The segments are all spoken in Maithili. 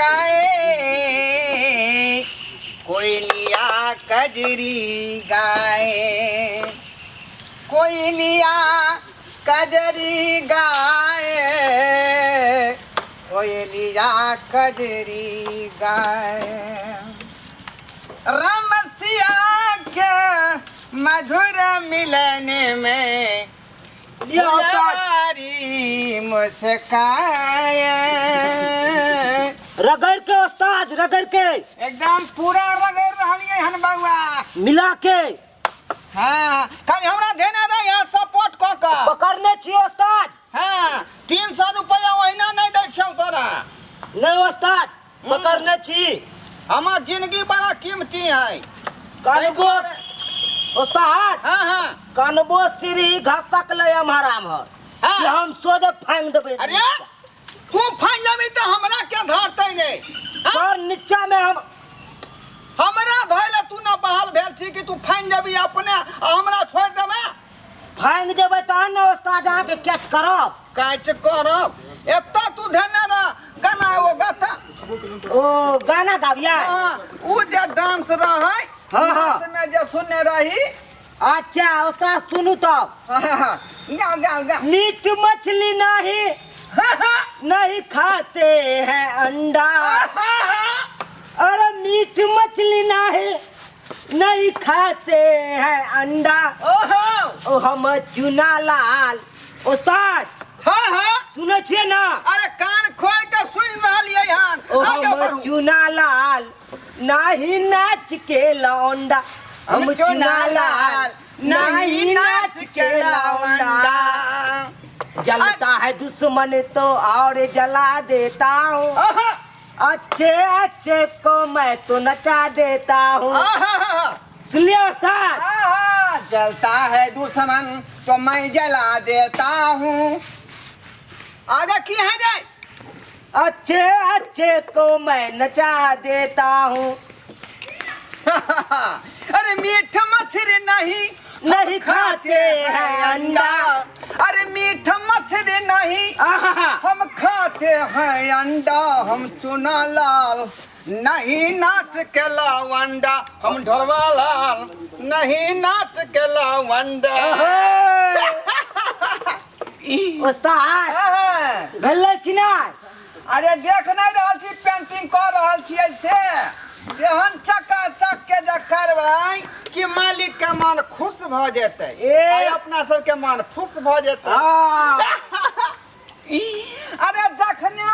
मुस्काए, कोयलिया कजरी गाए, कोयलिया कजरी गाए, कोयलिया कजरी गाए। रमसिया के मधुर मिलन में लिअ उस्ताद। फुलवारी मुस्काए। रगड़ के उस्ताद, रगड़ के। एकदम पूरा रगड़ रहलियै हन बउआ। मिला के। हाँ, खाली हमरा देने रही है सपोर्ट कऽ कऽ। पकड़ने छी उस्ताद। हाँ, 300 रुपया ओहिना नहि दै छियौ तोरा। नहीं उस्ताद, पकड़ने छी। हमर जिंदगी बड़ा कीमती है। कानबो उस्ताद। हाँ हाँ। कानबो सीढ़ी घसकलै एम्हर आम्हर। हाँ। कि हम सोझे फांग देबै। अरे तू फाइन जाबी तऽ हमरा के धरतै ने? हाँ? सर नीचा में हम हमरा धोइ तू न बहाल भेल छी कि तू फाइन जाबी अपने आ हमरा छोड़ि देबै? फांग जेबै तहन ने उस्ताद अहाँके कैच करब। कैच करब। एतऽ तू धेने रह गाना एगो गाता। ओ गाना गाबियै? हाँ, उ जे डांस रहै। हाँ, हाँ। नाच में जे सुनने रही। अच्छा उस्ताद सुनू तब। गाओ गाओ गाओ। मीट मछली नहीं नहीं खाते हैं अंडा, अरे मीट मछली नहीं नहीं खाते हैं अंडा। ओहो। ओ हम चुना लाल उस्ताद। हाँ हाँ। सुनै छियै ना? अरे कान खोल के सुन रहलियै हन। ओ आगे हम बढ़ू। चुना लाल नाही नाच के लौंडा, हम चुना लाल नहीं नाच के लौंडा। जलता है दुश्मन तो और जला देता हूँ, आहा, अच्छे अच्छे को मैं तो नचा देता हूँ। आहा, सुनिए उस्ताद। आहा, जलता है दुश्मन तो मैं जला देता हूँ। आगे की है जाए? अच्छे अच्छे को मैं नचा देता हूँ। अरे मीठ मछली नहीं नहीं खाते हैं अंडा। अरे मीठ मछली नहीं आहा, हम खाते हैं अंडा। हम चुना लाल नहीं नाच के लवंडा, हम ढोलवा लाल नहीं नाच के लवंडा। उस्ताद। आहा। भेलै कि नहि? अरे देख नहि रहल छी, पेंटिंग कऽ रहल छियै से तेहन चकाचक के जे करबै कि मालिक के मन खुश भऽ जेतै। ए। आ अपना सबके मन खुश भऽ जेतै। हाँ। अरे जखने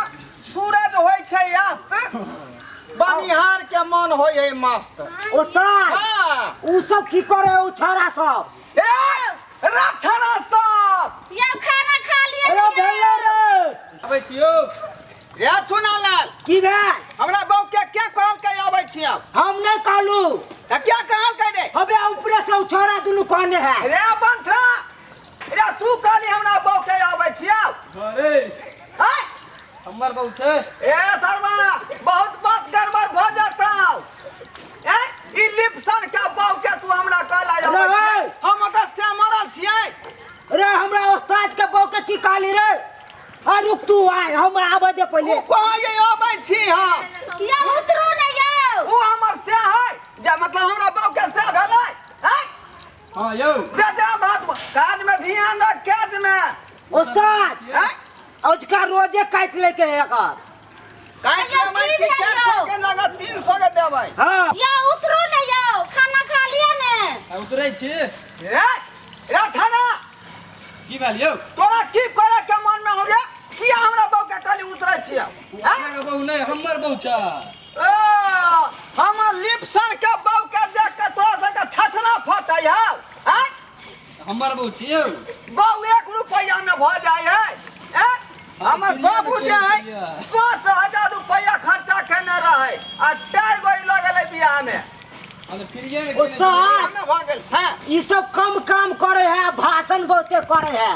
सूरज होइ छै अस्त, बनिहार के मन होइ है मस्त। उस्ताद। हाँ। उ सब की करे उ छोरा सब? ए रक्षणा सब। यौ खाना खा लिअ। अरे भेलै रे। आबै छियौ। रे चुनालाल। की भेल? हमरा बाप के क्या कहलकै आबै छियौ? हम नहीं कहलू। तऽ क्या कहलकै रे? अबे ऊपरे से उ छोरा दुनू कहने है। रे बंठा, रे तू कहली हमरा बाप के आबै छियौ? अरे आय। हमर बहु छै। ए शर्मा, बहुत बात गड़बड़ भऽ जेतौ। ए ई लिपसन के बाप के तू हमरा कहला आबै रे। छियै? हम ओकर से मरल छियै। रे हमरा उस्ताद के बहू के की कहली रे? आ रुक तू आय, हम आबे दे पहिले। उ कहै आबै छी हम। यौ उतरू ने यौ। उ हमर से है जे मतलब हमरा बाप के से भेलै। हैं? हाँ यौ। रे जा भात काज में ध्यान रख, काज में। उस्ताद। हैं? अजुका रोजे काटि लेके है एकर। काटि लेबै कि 400 के लागत 300 के देबै। हाँ। यौ उतरू ने यौ, खाना खा लिअ ने। आ उतरै छी। रे रे थाना। की भेल यौ? तोरा की करे के मन में हो रे? किया हमरा बहू के खाली उतरै छियै? अहाँके बहू नहि, हमर बहू छै। ओ हमर लिपसन के बहू के देख के तोरा सबके छछना फटै हौ? हैं? हमर बहू छियौ। बहू 1 रुपैआ में भऽ जाइ है। हैं? हमर बाबू जे है 5000 रुपैआ खर्चा केने रहै आ टायर गोई लगल है बियाह में। हाँ, तऽ फ्रीए में केने उस्ताद। बियाह में भऽ गेल। हाँ। ई सब कम काम करे है, भाषण बहुते करे है।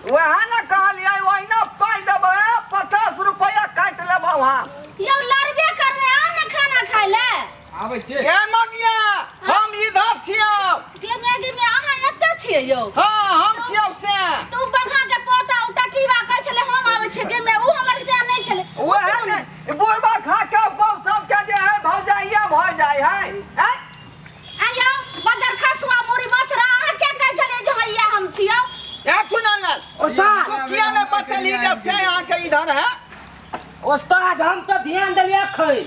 वएह ने कहलियै, ओहिना पाइ देबै, 50 रुपैआ काटि लेबौ हम। यौ लड़बे करबै, आउ ने खाना खाइ ले। आबै छियै। ए मगिया, हम इधर छियौ। गे मे गे मे, अहाँ एतऽ छियै यौ? हाँ, हम छियौ से। तू बघा के पोता उ टटीबा कहै छलै हम आबै छियै गे मे, उ हमर से नहि छलै। वएह ने बुढ़बा जे से अहाँके इधर है। उस्ताद, हम तो ध्यान देलियै अखन।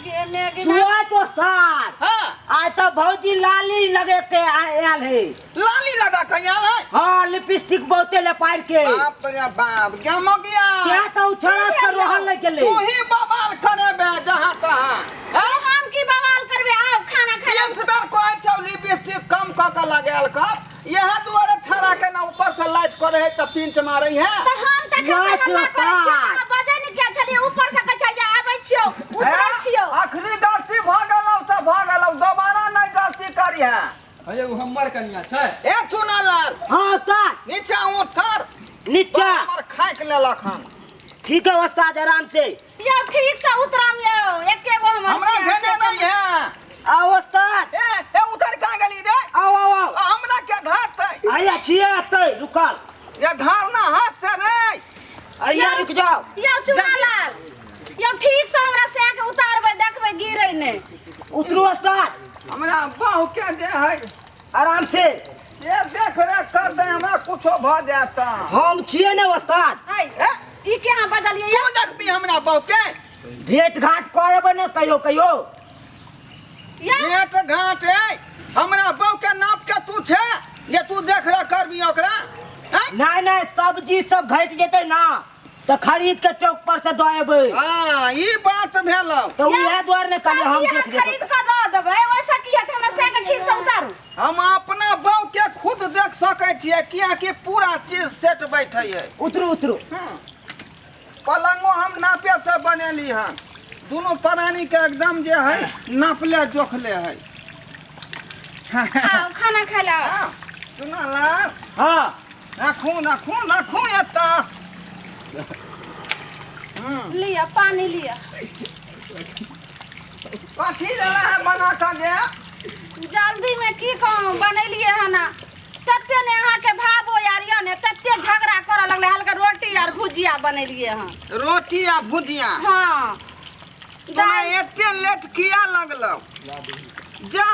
गे मे गे ना। सुआ तो उस्ताद। हाँ। आइ तऽ भौजी लाली लगे के आयल है। लाली लगा के आयल है? हाँ, लिपस्टिक बहुते लपाड़ के। बाप रे बाप, गे मगिया। क्या तऽ उछाल कर रहल नहीं गेलै। तू ही बवाल करेबे जहाँ तहाँ। यौ, हम की बवाल करबै? आउ खाना खाय लए। इस बेर कहै छौ लिपस्टिक कम कऽ के लगायल कर, इएह दुआरे छड़ा के ना ऊपर से लाइट करे है तऽ पिंच मारै है। तऽ हम तऽ नाच खसे हल्ला करै छियै, उस्ताद। अहाँ बजै ने किया छलियै? ऊपर से कहै छै जे आबै छियौ, उतरै छियौ। अखनी गलती भऽ गेलौ से भऽ गेलौ, दोबारा नहि गलती करिहे। हे यौ, हमर कनिया छै। ए चुनालाल। हाँ उस्ताद। नीचा उतर। नीचा। हमर खाकि लेलक हन। ठीक है उस्ताद, आराम से। यौ, ठीक से उतरम यौ, एके गो हमर हमरा सिया घेने छै। नहीं है। आओ उस्ताद। ए ए, उतर कहाँ गेली रे? आओ आओ आओ। आ, हमरा के धारतै? आया छियै एतै रुकल। ये धारना हाथ से रे। आया रुक जाओ। यौ चुनालाल, यौ ठीक से हमरा सै के उतारबै, देखबै गिरै नहि। उतरू उस्ताद। हमरा बहु के दे है। आराम से। ये देख रे कर दे, हमरा कुछो भ जायत। हम छियै ने उस्ताद। है, ए? ई के अहाँ बजलियै यौ? तू देखबी हमरा बहु के? भेंट घाट कऽ एबै ने कहियो कहियो। यौ। भेंट घाट ए, हमरा बहु के नाप के तू छे जे तू देख रे करबी ओकरा? हैं? नहीं नहीं, सब्जी सब घटि जेतै ना तऽ खरीद के चौक पर से दऽ एबै। हाँ, ई बात भेलौ। तऽ उएह दुआरे ने कहलियै हम सब्जी अहाँ देख लेबै। खरीद कऽ दऽ देबै, ओहिसँ की हेतै? हमरा सै के ठीक से उतारू। हम अपना बहु के खुद देख सकै छियै, कियाकि पूरा चीज सेट बैठै है। उतरू उतरू। पलंगो हम नापे से बनेली हन, दुनू प्राणी के एकदम जे है नापले जोखले है। आउ खाना खाय लए आउ। हाँ, चुनालाल। हाँ। राखू राखू राखू एतऽ। लिअ पानी लिअ। कथी लेला है बना कऽ गे? जल्दी में की कहूँ, बनेलियै हन तते ने अहाँके भावो यार यऽ ने, तते झगड़ा करऽ लगलै। हल्का रोटी आर भुजिया बनेलियै हन। रोटी आ भुजिया? हाँ। तोरा एते लेट किया लगलौ? जा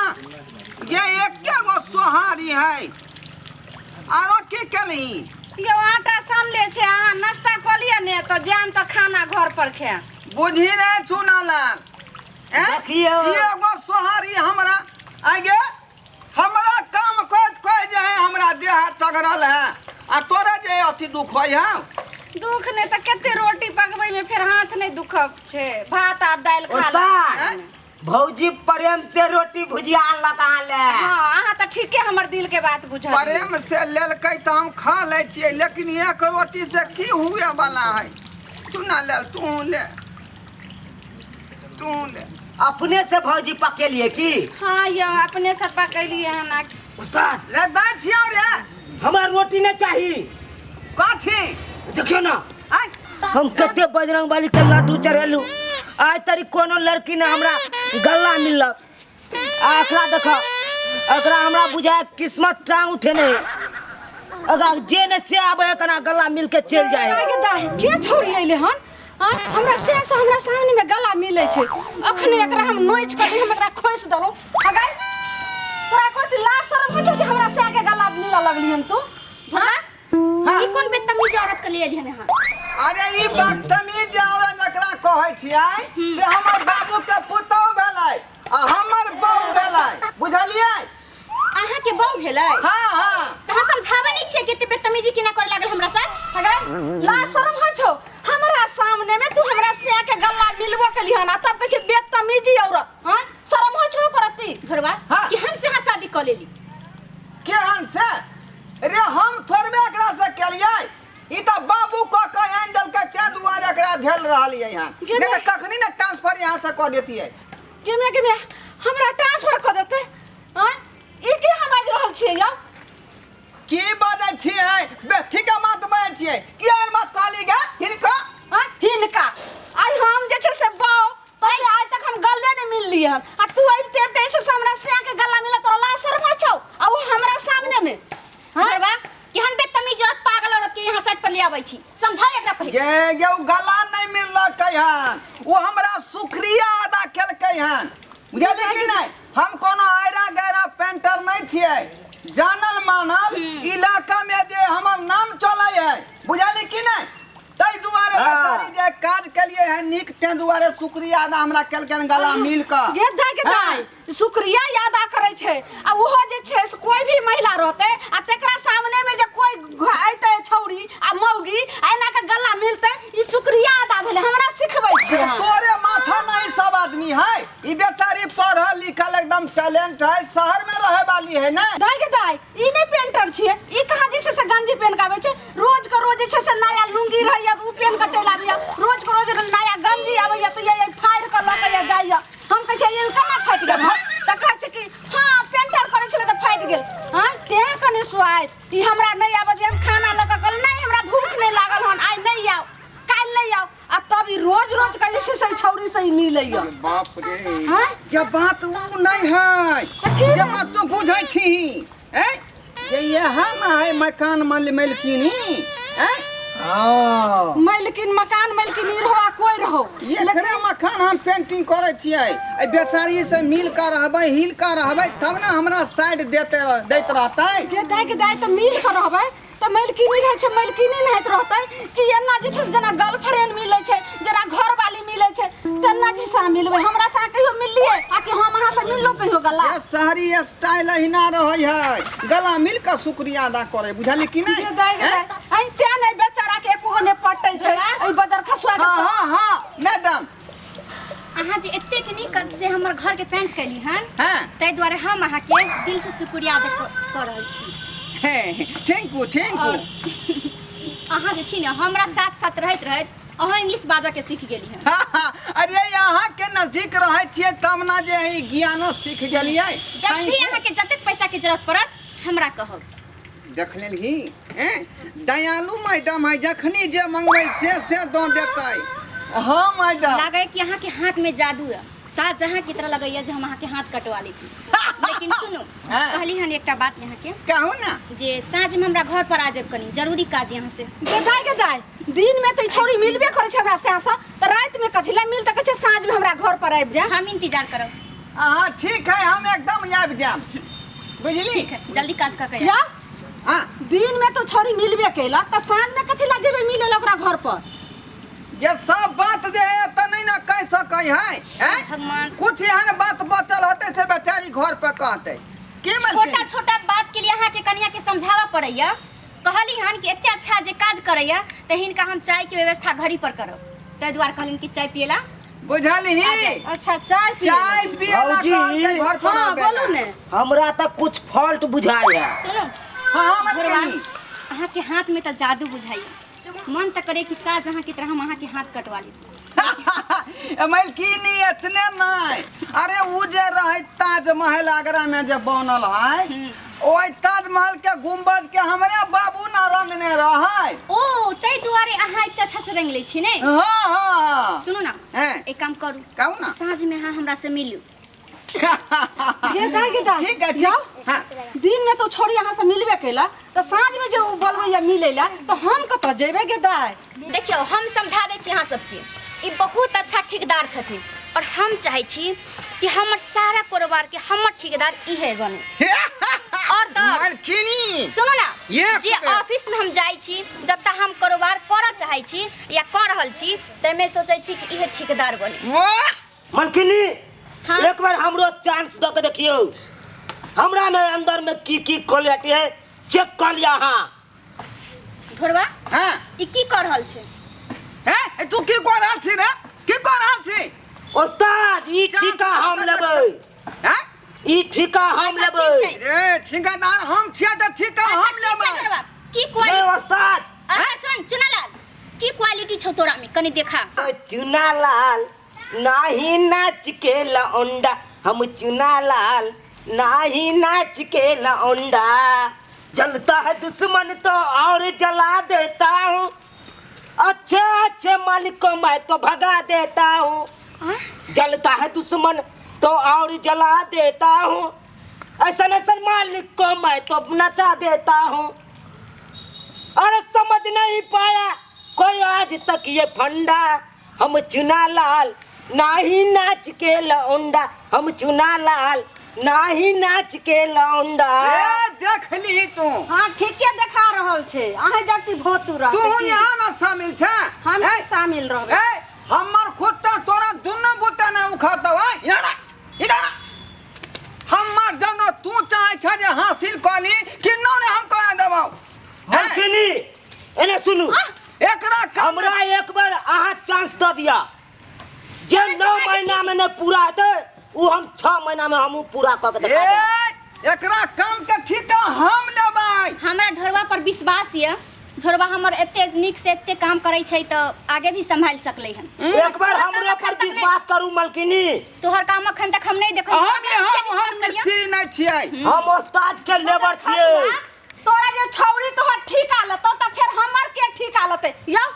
ये एके गो सोहारी है, आरो की केलही? यौ, आटा सनले छै, अहाँ नाश्ता कऽ लिअ ने तऽ जायब तऽ खाना घर पर खायब। बुझी रे चुनालाल, हैं? देखियौ। एगो सोहारी हमरा आगे हमरा काम करैत करैत जे है हमरा देह हाथ तगड़ल है, आ तोरे जे अथी दुख होइ है। दुख नहि तऽ कते रोटी पकबै में फेर हाथ नहि दुखक छै, भात आ दालि खा उस्ताद। लेब। भौजी प्रेम से रोटी भुजिया आनलक अहाँ ले। हाँ, अहाँ तऽ ठीके हमर दिल के बात बुझल। प्रेम से लेलकै तऽ हम खा लै छियै, लेकिन एक रोटी से की हुए वाला है? तू ना ले, तू ले, तू ले। अपने से भौजी पकेलिए की? हाँ यौ, अपने से पकेलिए हन। उस्ताद। रे दै छियौ रे। हमरा रोटी नहीं चाहिए। कथी? देखियो ना। आय। हम कते बजरंग बली के लड्डू चढ़ेलू, आइ तरी कोनो लड़की ने हमरा गला मिललक। आ एकरा देख, एकरा हमरा बुझाय किस्मत टांग उठेने, अगर जे ने से आबे कना गला मिल के चलि जाए। आगे दाय, के छोड़ी अइले हन? आँय, हमरा से से हमरा सामने में गला मिलै छै, अखने एकरा हम नोचि कऽ हम एकरा खोसि देलहुँ। अगाय तोरा करती लाज शरम होइ छौ जे हमरा से के गला मिलऽ लगली हन तू? हाँ? हाँ। ई कोन बदतमीज औरत के लिए एलिहन अहाँ? अरे ई बदतमीज औरत जकरा कहै छियै से हमर बाबू के पुतहु भेलै आ हमर बहू भेलै, बुझलियै? अहाँ के बहू भेलै? हाँ हाँ। तऽ अहाँ समझाबै नहि छियै कि एते बदतमीजी केना करे लागल हमरा साथ? अगर लाज शरम होइ छौ हमरा सामने में तू हमरा से के गला मिलबो केली हन आ तब कहै छै बदतमीजी औरत? हाँ, शरम होइ छौ करती? घरवा हाँ। केहन से अहाँ शादी कऽ लेली? केहन से रे? हम थोड़बे एकरा से केलियै, ई तऽ बाबू कऽ के आनि देलकै, ताहि दुआरे एकरा झेल रहलियै हन, नहि तऽ कखनी ने ट्रांसफर यहाँ से कऽ देतियै। गे गे, हमरा ट्रांसफर कऽ देतै? आँय, ई की हम बाजि रहल छियै यौ? की बाजै छियै बे? ठीके बात बाजै छियै। की एहन बात कहली गे हिनका? आँय, हिनका आइ हम जे छै से बाउ तऽ से आइ तक हम गले नहि मिललियै हन, आ तू अबिते अबिते जे छै से हमरा सैं के गला मिलत, तोरा लाज शरम होइ छौ? आ ओ हमरा सामने में। हाँ? घरवा केहन बदतमीज औरत पागल औरत के यहाँ साइड पर ले आबै छी, समझाओ एकरा पहिले। गे गे, ओ गला नहि मिललकै हन, ओ हमरा शुक्रिया अदा केलकै हन, बुझलियै कि नहि? हम कोनो आयरा गैरा पेंटर नहि छियै, जानल मानल इलाका में जे हमर नाम चलै है, बुझलियै कि नहि? काज केलिए है नीक, तें दुआरे शुक्रिया अदा हमरा केलकन गला मिल कऽ। गे दाइ, गे दाइ, शुक्रिया अदा करै छै। आ ओहो जे छै से कोई भी महिला रहतै आ तेकरा सामने में जे कोई अयतै छौरी आ मौगी आ एना के गला मिलतै, ई शुक्रिया अदा भेलै। हमरा सिखबै छी अहाँ। तोरे माथा नहीं सब आदमी है। ई बेचारी पढ़ल लिखल एकदम टैलेंट है, शहर में रहे वाली है ना। दाइ गे दाइ, ई नहि पेंटर छियै? ई कहाँ जे छै से गंजी पेन के आबै छै? रोज के रोज जे छै से नया लुंगी रहैया तऽ उ पेन के चलि आबैया, रोज के रोज नया गंजी आबैया तऽ ये फाड़ि के लऽ के ये जाइया। हम कहै छियै, ई केना फाटि गेल? हँ, तऽ कहै छै कि हँ, पेंटर करै छलै तऽ फाटि गेल। हँ, तें कनि सुआइत ई हमरा नहि आबऽ जे हम खाना लऽ के कहलियै, नहि, हमरा भूख नहि लागल हन, आइ नहि आउ, काल्हि नहि आउ, आ तब ई रोज रोज के जे छै से ई छौरी से ई मिलैया। बाप रे! हँ? ये बात उ नहीं है। तऽ की ये बात? बात तू बुझै छी हैं ये यहाँ ना है मकान मलकिनी हैं? हाँ। मालकिन, मकान मालकिन ई रहो आ कोई रहो। एकरे मकान हम पेंटिंग करै छियै। एहि बेचारी से मिल कर रहबै, हिल कर रहबै, तब ने हमरा साइड देते दैत रहतै। के दाइ, के दाइ, तऽ मिल कर रहबै तऽ मालकिनी रहै छै, मालकिनी नहाइत रहतै कि एना जे छै से जेना गर्लफ्रेंड मिलै छै, जेना घरवाली मिलै छै, तेना जे छै अहाँ मिलबै? हमरा से अहाँ कहियो मिललियै आ कि हम अहाँ से मिललहुँ कहियो गला? ये शहरी स्टाइल अहिना रहै है, गला मिल कऽ शुक्रिया अदा करे, बुझली कि नहीं? ये दाइ, गे दाइ, ऐ तें नहि बेचारा के एको गो नहि पटै छै एहि बजर खसुआ के। हाँ हाँ हाँ मैडम। अहाँ जे एतेक नीक से हमर घर के पेंट कैली हन, हाँ, ताहि दुआरे हम अहाँके दिल से शुक्रिया अदा कऽ रहल छी। Thank you, thank you. अहाँ जे छी ने, हमरा साथ साथ रहैत रहैत अहाँ इंग्लिश बाजऽ के सीख गेली हन। अरे, अहाँ के नजदीक रहै छियै तब ना जे ई ज्ञानो सीख गेलियै। जब Thank भी you. अहाँके जतेक पैसा के जरूरत पड़त, हमरा कहब। देख लेलही हैं, दयालु मैडम है, जखनी जे मंगबै से दऽ देतै। हाँ मैडम। लागै कि अहाँके हाथ में जादू है। शाहजहाँ की तरह लगैया जे हम अहाँके हाथ कटवा लेती। लेकिन सुनू, हाँ। कहली हन एकटा बात अहाँके। कहू ना। जे साँझ में हमरा घर पर आ जायब, कनी जरूरी काज यहाँ से। गे दाइ, गे दाइ, दिन में तऽ ई छौरी मिलबे करै छै हमरा से, तऽ राति में कथी लए मिल? तऽ कहै छै साँझ में हमरा घर पर आबि जा। हम इंतजार करब। हाँ, ठीक है, हम एकदम आबि जायब, बुझली? ठीक है, जल्दी काज कऽ के आयब। या हाँ। दिन में तो छौरी मिलबे केलक तऽ साँझ में कथी लए जेबै मिले लए ओकरा घर पर? ये सब बात जे है तऽ नहीं ना कह सकै है, हैं? भगवान। कुछ एहन बात बचल होतै से बेचारी घर पर कहतै की छोटा मलकिनी? छोटा बात के लिए अहाँके कनिया के समझाबऽ पड़ैया। कहली हन कि एते अच्छा जे काज करैया तऽ हिनका हम चाय के व्यवस्था घड़ी पर करब, ताहि दुआरे कहलिन कि चाय पियला। बुझलही? अच्छा, चाय पिए। चाय पिए ला भौजी। कहलकै घर पर हाँ, आबै बोलू ला। ने। हमरा तऽ कुछ फॉल्ट बुझाय है। सुनू। हाँ भगवान, मलकिनी। अहाँके हाथ में तऽ जादू बुझाइया। मन तऽ करे कि शाहजहाँ की तरह हम अहाँके हाथ कटवा ली। मलकिनी, एतने नहीं, अरे उ जे रहे ताजमहल आगरा में जे बनल है, ओहि ताजमहल के गुम्बज के हमरे बाबू ना रंगने रहे। ओ, ताहि दुआरे अहाँ एते अच्छा से रंग लै छी ने? हाँ हाँ। सुनू ना। हैं। एक काम करू। कहू ना। साँझ में अहाँ हमरा से मिलू। गे दाइ, गे दाइ। ठीक है, ठीक। जाओ। हाँ। दिन में तो छोरी अहाँ से मिलबे केलक तऽ साँझ में जे ओ बोलबैया मिलै ला तऽ हम कतऽ जेबै गे दाइ? देखियौ, हम समझा दै छी अहाँ सबके, ई बहुत अच्छा ठेकेदार छथिन और हम चाहै छी कि हमर सारा कारोबार के हमर ठेकेदार इहे बने। और तऽ मलकिनी, सुनू ना। ये जे ऑफिस में हम जाइ छी, जतऽ हम कारोबार करऽ चाहै छी या कऽ रहल छी, ताहिमे सोचै छी कि इहे ठेकेदार बने। वाह! मलकिनी। हाँ। एक बार हमरो चांस दऽ के देखियौ, हमरा ने अंदर में की की क्वालिटी है, चेक कर लिया। हाँ। ढोरबा। हाँ। ई की कऽ रहल छै? हैं, तू की कह रहल छी रे? की कह रहल छी? उस्ताद, ई ठीका हम लेबै। हैं? ई ठीका हम अच्छा, लेबै। ठीक छै। रे, ठेकेदार हम छियै तऽ ठीका अच्छा, हम ठीक छै। लेबै। ढोरबा, की नहीं क्वालिटी? उस्ताद। अच्छा सुन चुनालाल, की क्वालिटी छौ तोरा में, कनी देखा। चुना लाल नाही नाच के लौंडा, हम चुना लाल नाही नाच के लौंडा, जलता है दुश्मन तो और जला देता हूँ, अच्छे अच्छे मालिक को मैं तो भगा देता हूँ। जलता है दुश्मन तो और जला देता हूँ, ऐसा ऐसा मालिक को मैं तो नचा देता हूँ। अरे, समझ नहीं पाया कोई आज तक ये फंडा, हम चुना लाल नाही नाच के लौंडा, हम चुना लाल नाही नाच के लौंडा। ए देख ली तू। हाँ ठीके देखा रहल छै, अहाँ जगती भोतू रहते तू की? यहाँ में शामिल छे? हम ए, शामिल रहबै। ए हमर खुट्टा तोरा दुनू बुते ने उखड़तौ। ए इधर आ, इधर आ। हमर जगह तू चाहे छ जे हासिल कऽ ली कि न ने हम करा देबौ। मलकिनी एने सुनू, एकरा काम हमरा एक बार अहाँ चांस दऽ दिया, जे 9 महीना में नहीं पूरा हेतै उ हम 6 महीना में हमहूँ पूरा कऽ के देखा देब। ए एकरा काम के ठीका हम लेबै। हमरा ढोरवा पर विश्वास यऽ, ढोरवा हमर एते नीक से एते काम करै छै तऽ आगे भी सम्हालि सकलै हन। एक बार हमरे पर विश्वास करू मलकिनी। तोहर काम अखन तक हम नहीं देखल। हम यहाँ वहाँ मिस्त्री नहीं छियै। हम उस्ताद के लेबर छियै। तोरा जे छौरी तोहर ठीका लेतौ तऽ फेर हमर के ठीका लेतै? यौ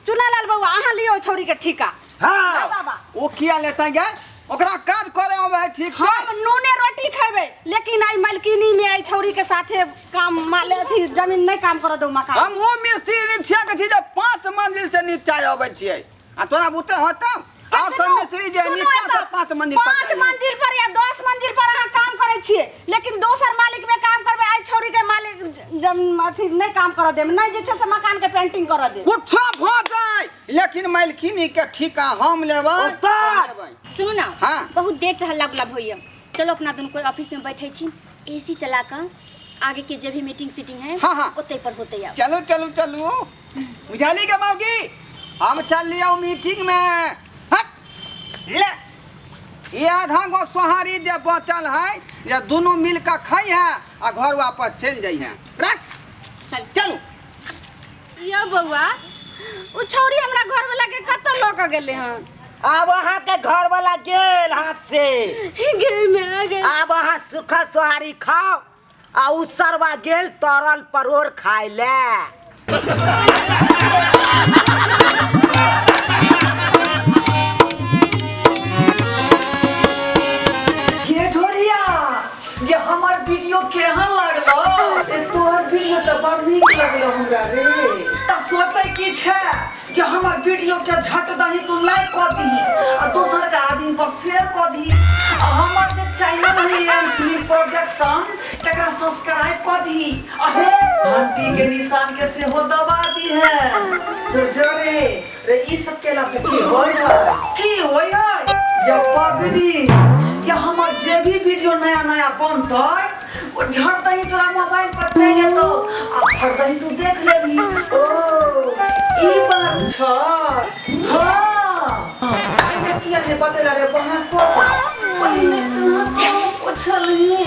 चुनालाल बउआ अहाँ लियौ छौरी के ठीका। हाँ। बाबा ओ किया लेतै गे? ओकरा काज करे आबै है ठीक से। हम नूने रोटी खेबै, लेकिन आई मलकिनी में आई छौरी के साथे काम माले अथी जमीन नहीं काम कर दो मकान। हम वो मिस्त्री नहीं छियै के छी जे 5 मंजिल से नीचा आबै छियै, आ तोरा बुते होतौ? और सब मिस्त्री जे सुनू नीचा से एतऽ, 5 मंजिल पर 5 जाइए। मंजिल पर या 10 मंजिल पर अहाँ काम करै छियै, लेकिन दोसर मालिक में काम करबै, आई छौरी के मालिक अथी नहीं काम कर देम, नहीं जे छै से मकान के पेंटिंग कर दे। कुछो भ जाय लेकिन मालकिनी के ठीका हम लेबै। उस्ताद! हम लेबै। सुनू ना। हाँ। बहुत देर से हल्ला गुल्ला होइए, चलो अपना दुनू कोई ऑफिस में बैठे छी, एसी चला कऽ आगे के जे भी मीटिंग सीटिंग है हाँ, हाँ। ओतै पर होतै आब। चलू चलू चलू बुझाली के मौगी, हम चल लियौ मीटिंग में। हट ले ये आधा गो सोहारी जे बचल है ये दोनों मिल के खाई है आ घर वापस चल जाइ है। रख चल चलू। यो बउआ उ छौरी हमरा घर वाला के कतऽ लऽ के गेलै हन? आब अहाँ के घर वाला गेल हाथ से। गे मेरा गे। आब अहाँ सूखा सोहारी खाओ आ उ सरवा गेल तरल परोड़ खाय ले। ये ढोरिया ये हमर वीडियो केहन लागलो? ए तोहर वीडियो तऽ बड़ नीक लगलो हमरा रे। तऽ सोचै की छै कि हमर वीडियो के झट दही तू लाइक कऽ दीही आ दोसर के आदमी पर शेयर कऽ दीही आ हमर जे चैनल है एम फिल्म प्रोडक्शन तकरा सब्सक्राइब कऽ दीही आ हे घंटी के निशान के सेहो दबा दीहे। तोर जरे रे ई सब केला से की होय है? की होय है? ये पगली ये हमर जे भी वीडियो नया नया बनतै ओ झट दही तोरा मोबाइल पर चलि जेतौ आ फट दही तू देख लेबही। ओ ई बात छ। हाँ किया ने बतेला रे बहन को पहिले कहाँ तो पुछलही।